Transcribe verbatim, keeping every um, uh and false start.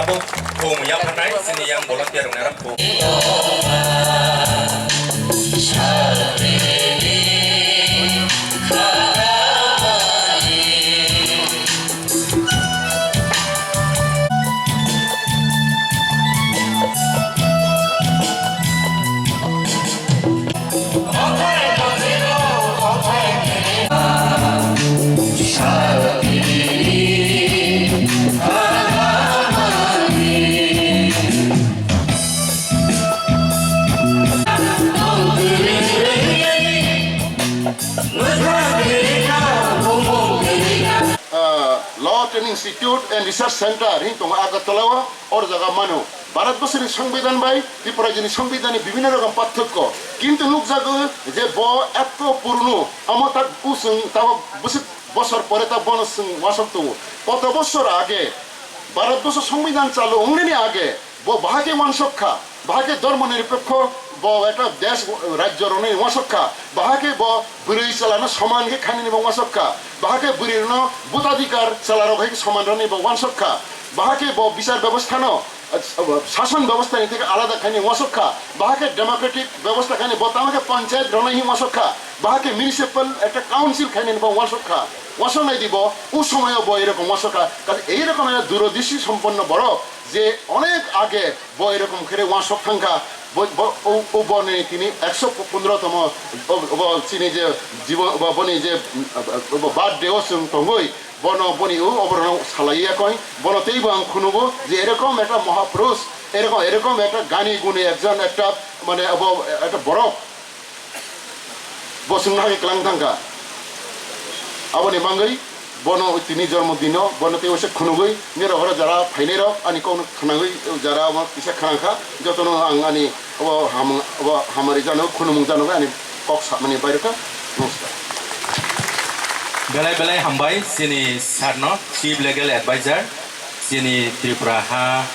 Khum yapharnai chini yang volunteer rok nara khum. Ah, Law Training Institute and Research Center hing tongo Agartala o, or jaga mano. Bharat Borsoni Songbidan bai Tripura Rajyoni Songbidan ni bibhinno rokom parthokyo. Kintu nukjago je bo eto puruno, omo tak usung tabo bwswk bosor pore ta bono chwng wasok tongo. Koto bosor age Bharat Borsho Songbidan chalu wngnani age bo bahai khe wansok kha, bahai khe dhormo niripekho bo ekta desh rajyo rwnani wansok kha, bahai khe bo bwrwi chalano soman khe khainani bo wansok kha, bahai khe bwrwi rwno bhotadhikar chalarok hai khe soman rwnani bo wansok kha, bahai khe bo bichar bebostha no, eh, sason bebostha ni theke alada khainani wansok kha, bahai khe democratic bebostha khainani bo tamo khe panchayat rwnai hi wansok kha, bahai khe municipal ekta council khainani bo wansok kha, wansok nai di bo, u somoyo bo erokom wansok kha, kaisa erokom ekta durodrishi somponno borok, je onek age bo erokom khere wansok thangkha, bo, bo, o, o boni tini ekso pondro tomo, o, bo chini je jibon, bo, boni je, bo birthday o chwng tongwi, bono boni o oborno salai ya koi, bono teibo ang khunugo je erokom ekta mahapurush, erokom, erokom ekta gani guni ekjon ekta, mane, abo ekta borok. Bo chwngno hai khe klang thang kha. Aboni bagwi bono tini jormo dino, bono tei waisa khunugwi, nirok oro jara phainai rok, ani kokno khwnagwi jara omo kisa khna kha, jotono ang ani obo ham-, obo hamari jano, khunumung jano ani kok samani bai rwkha. Namaskar. Belai belai hambai chini sir no, Chief Legal Advisor, chini Tripura ha